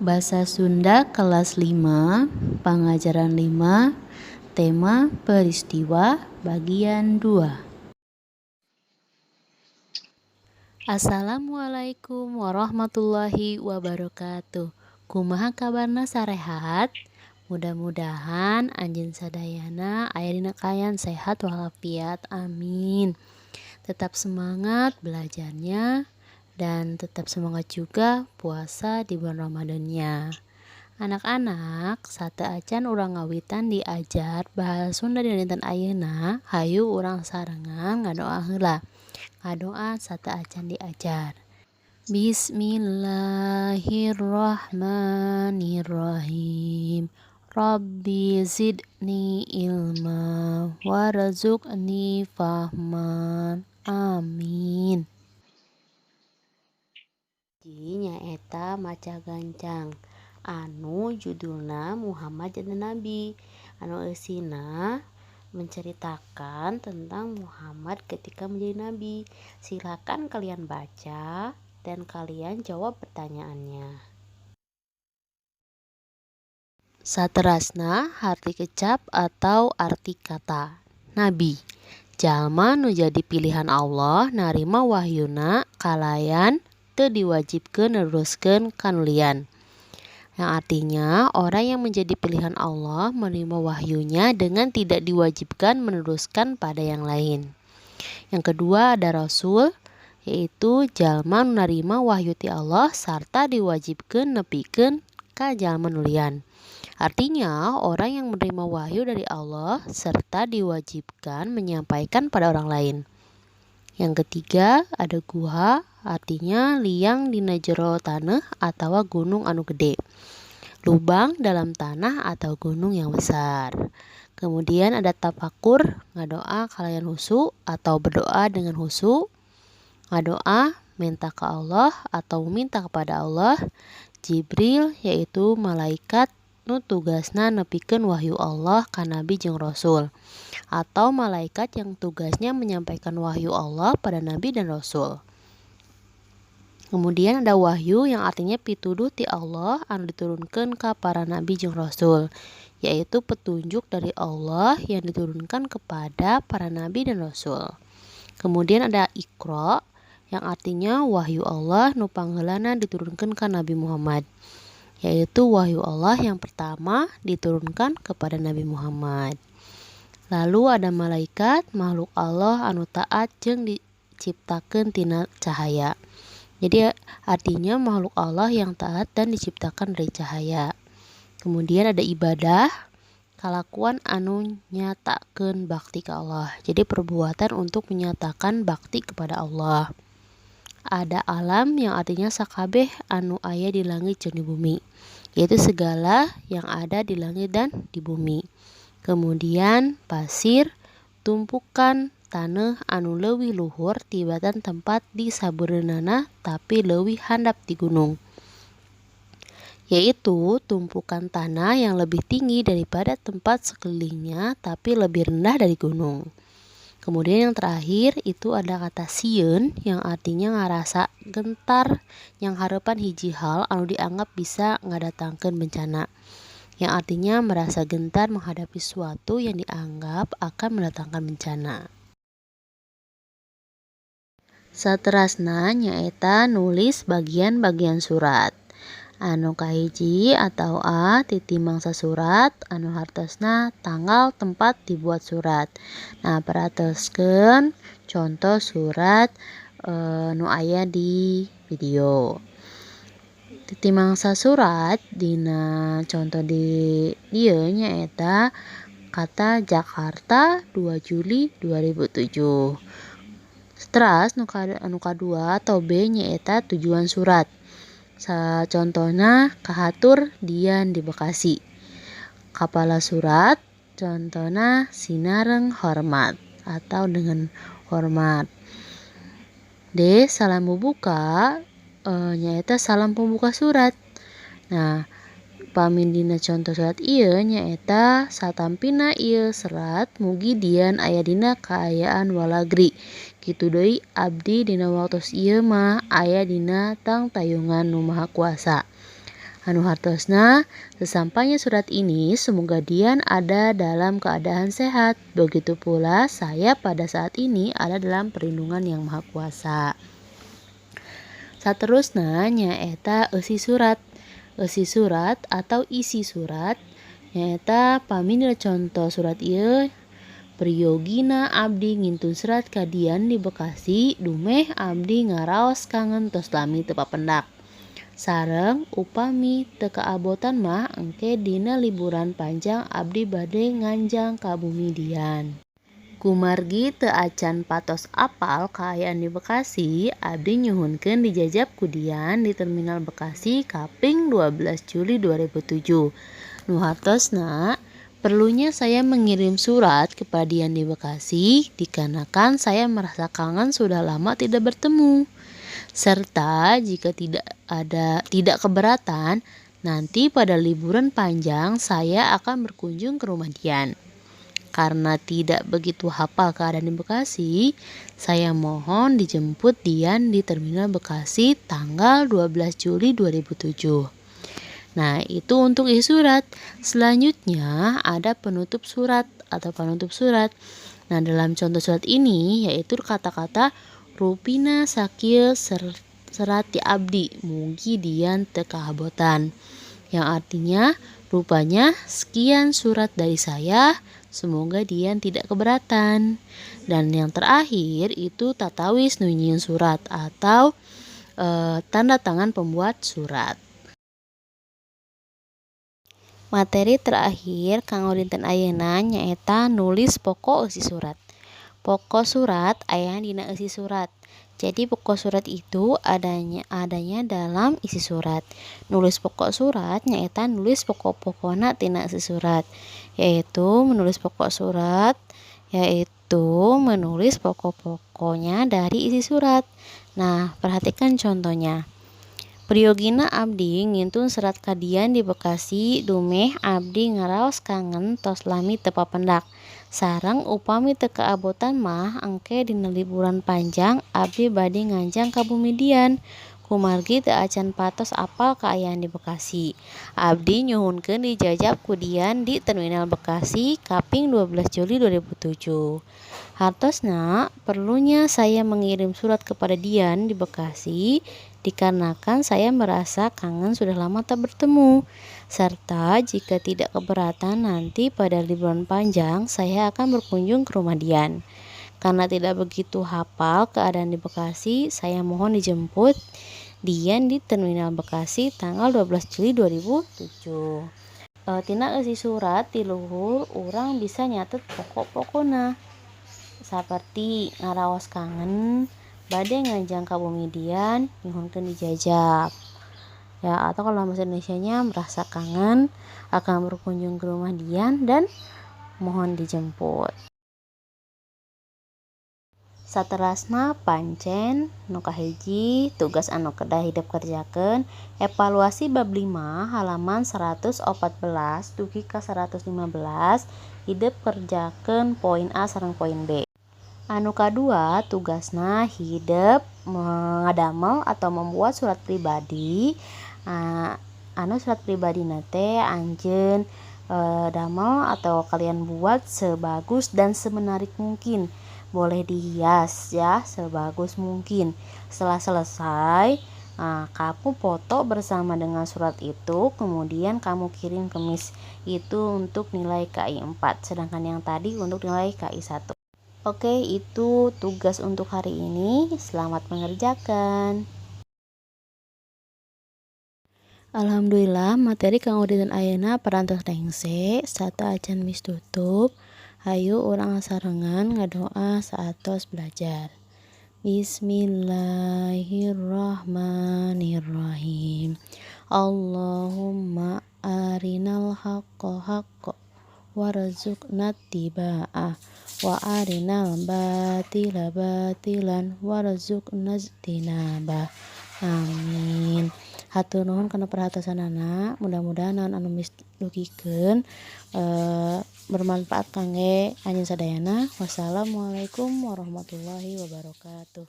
Basa Sunda kelas 5, pangajaran 5, tema peristiwa bagian 2. Assalamualaikum warahmatullahi wabarakatuh. Kumaha kabarna sarehat? Mudah-mudahan anjeun sadayana aya dina kaayaan sehat walafiat. Amin. Tetap semangat belajarnya dan tetap semangat juga puasa di bulan Ramadannya. Anak-anak, sateuacan urang ngawitan diajar bahasa Sunda dina dinten ayeuna, hayu urang sarengan ngadoa heula. Ngadoa sateuacan diajar. Bismillahirrahmanirrahim. Rabbi zidni ilma warzuqni fahman. Amin. Nyaeta maca gancang anu judulna Muhammad janten Nabi, anu eusina menceritakan tentang Muhammad ketika menjadi nabi. Silakan kalian baca dan kalian jawab pertanyaannya. Saterasna harti kecap atau arti kata nabi. Jalma nu jadi pilihan Allah narima wahyuna kalayan teu diwajibkeun neruskeun kanulian. Yang artinya orang yang menjadi pilihan Allah menerima wahyunya dengan tidak diwajibkan meneruskan pada yang lain. Yang kedua ada rasul, yaitu jalma nu narima wahyu ti Allah sarta diwajibkeun nepikeun ka jalma nu lian. Artinya orang yang menerima wahyu dari Allah serta diwajibkan menyampaikan pada orang lain. Yang ketiga ada guha, artinya liang dina jero taneuh atawa gunung anu gede. Lubang dalam tanah atau gunung yang besar. Kemudian ada tafakur, ngadoa kalayan husu atau berdoa dengan husu. Ngadoa minta ke Allah atau meminta kepada Allah. Jibril yaitu malaikat nu tugasna nepikeun wahyu Allah ka nabi jeung rasul, atau malaikat yang tugasnya menyampaikan wahyu Allah pada nabi dan rasul. Kemudian ada wahyu yang artinya pituduh ti Allah anu diturunkeun ka para nabi jeung rasul, yaitu petunjuk dari Allah yang diturunkan kepada para nabi dan rasul. Kemudian ada Iqra yang artinya wahyu Allah nu pangheulana diturunkeun ka Nabi Muhammad, yaitu wahyu Allah yang pertama diturunkan kepada Nabi Muhammad. Lalu ada malaikat, makhluk Allah anu taat jeung diciptakeun tina cahaya. Jadi artinya makhluk Allah yang taat dan diciptakan dari cahaya. Kemudian ada ibadah, kalakuan anu nyatakeun bakti ka Allah. Jadi perbuatan untuk menyatakan bakti kepada Allah. Ada alam yang artinya sakabeh anu aya di langit jeung di bumi, yaitu segala yang ada di langit dan di bumi. Kemudian pasir, tumpukan taneuh anu leuwih luhur tibatan tempat di sabeureunana tapi leuwih handap ti gunung, yaitu tumpukan tanah yang lebih tinggi daripada tempat sekelilingnya tapi lebih rendah dari gunung. Kemudian yang terakhir itu ada kata sieun yang artinya ngarasa gentar yang harapan hiji hal anu dianggap bisa ngadatangkeun bencana, yang artinya merasa gentar menghadapi sesuatu yang dianggap akan mendatangkan bencana. Saterasna nyaeta nulis bagian-bagian surat. Anu kahiji atau A titi mangsa surat anu hartosna tanggal tempat dibuat surat. Nah, perhatoskeun contoh surat nu aya di video. Titi mangsa surat dina contoh di dieu nyaeta kata Jakarta 2 Juli 2007. Teras anu kadua atau B nyaeta tujuan surat. Contohna kahatur Dian di Bekasi. Kapala surat contohna sinareng hormat atau dengan hormat. D salam bubuka nyaeta salam pembuka surat. Nah, pami dina contoh surat ieu nyaeta satampina ieu serat mugi Dian aya dina kaayaan walagri. Kitu deui abdi dina waktos ieu mah aya dina tangtayungan Nu Maha Kuasa. Anu hartosna, sesampainya surat ini semoga Dian ada dalam keadaan sehat. Begitu pula saya pada saat ini ada dalam perlindungan Yang Maha Kuasa. Saterusna nyaeta eusi surat. Eusi surat atau isi surat nyaeta pami dina conto surat ieu priyogina abdi ngintun serat ka Dian di Bekasi dumeh abdi ngaraos kangen tos lami teu papendak. Sareng upami teu kaabotan mah engke dina liburan panjang abdi bade nganjang ka bumi Dian. Kumargi teu acan patos apal kaayaan di Bekasi, abdi nyuhunkeun dijajab ku Dian di Terminal Bekasi kaping 12 Juli 2007. Nu hartosna, perlunya saya mengirim surat kepada Dian di Bekasi dikarenakan saya merasa kangen sudah lama tidak bertemu. Serta jika tidak keberatan, nanti pada liburan panjang saya akan berkunjung ke rumah Dian. Karena tidak begitu hafal keadaan di Bekasi, saya mohon dijemput Dian di Terminal Bekasi tanggal 12 Juli 2007. Nah, itu untuk isi surat. Selanjutnya ada penutup surat atau penutup surat. Nah, dalam contoh surat ini yaitu kata-kata rupina sakieu serat ti abdi mugi Dian teu kahabotan. Yang artinya rupanya sekian surat dari saya, semoga Dian tidak keberatan. Dan yang terakhir itu tatawis nu nyieun surat atau tanda tangan pembuat surat. Materi terakhir kanggo dinten ayeuna nyaeta nulis pokok eusi surat. Pokok surat aya dina eusi surat. Jadi pokok surat itu adanya dalam isi surat. Nulis pokok surat nyaeta nulis pokok-pokona tina isi surat, yaitu menulis pokok surat yaitu menulis pokok-pokoknya dari isi surat. Nah, perhatikan contohnya. Priyogina abdi ngintun serat ka Dian di Bekasi dumeh abdi ngaraos kangen tos lami teu papendak. Sareng upami teu kaabotan mah engke dina liburan panjang abdi bade nganjang ka bumi Dian. Kumargi teu acan patos apal kaayaan di Bekasi. Abdi nyuhunkeun dijajab ku Dian di Terminal Bekasi kaping 12 Juli 2007. Hartosna, perlunya saya mengirim surat kepada Dian di Bekasi dikarenakan saya merasa kangen sudah lama tak bertemu. Serta jika tidak keberatan nanti pada liburan panjang saya akan berkunjung ke rumah Dian. Karena tidak begitu hafal keadaan di Bekasi, saya mohon dijemput Dian di Terminal Bekasi tanggal 12 Juli 2007. Tina eusi surat di luhur urang bisa nyatet pokok-pokona. Seperti ngaraos kangen, bade nganjang ka bumi Dian, nyuhunkeun dijajab. Ya, atau kalau bahasa Indonesianya merasa kangen, akan berkunjung ke rumah Dian dan mohon dijemput. Saterasna pancen nu kahiji tugas anu kedah hidep kerjakeun evaluasi bab 5 halaman 114 dugi ka 115 hidep kerjakeun poin A sareng poin B. Anu kadua tugasna hidep ngadamel atau membuat surat pribadi. Anu surat pribadina teh anjeun damel atau kalian buat sebagus dan semenarik mungkin. Boleh dihias ya sebagus mungkin. Setelah selesai, nah, kamu foto bersama dengan surat itu, kemudian kamu kirim ke Miss. Itu untuk nilai KI 4, sedangkan yang tadi untuk nilai KI 1. Oke, itu tugas untuk hari ini. Selamat mengerjakan. Alhamdulillah materi kanggo dinten ayeuna parantos rengse sateuacan Miss tutup. Hayu urang sarengan ngadoa saatos belajar. Bismillahirrahmanirrahim. Allahumma arinal haqqa haqqa warzuqna ittiba'ah wa arinal batila batilan warzuqna ijtinabah. Amin. Hatur nuhun kana perhatosanana, mudah-mudahan naon anu Miss dugikeun bermanfaat kangge anjeun sadayana. Wassalamualaikum warahmatullahi wabarakatuh.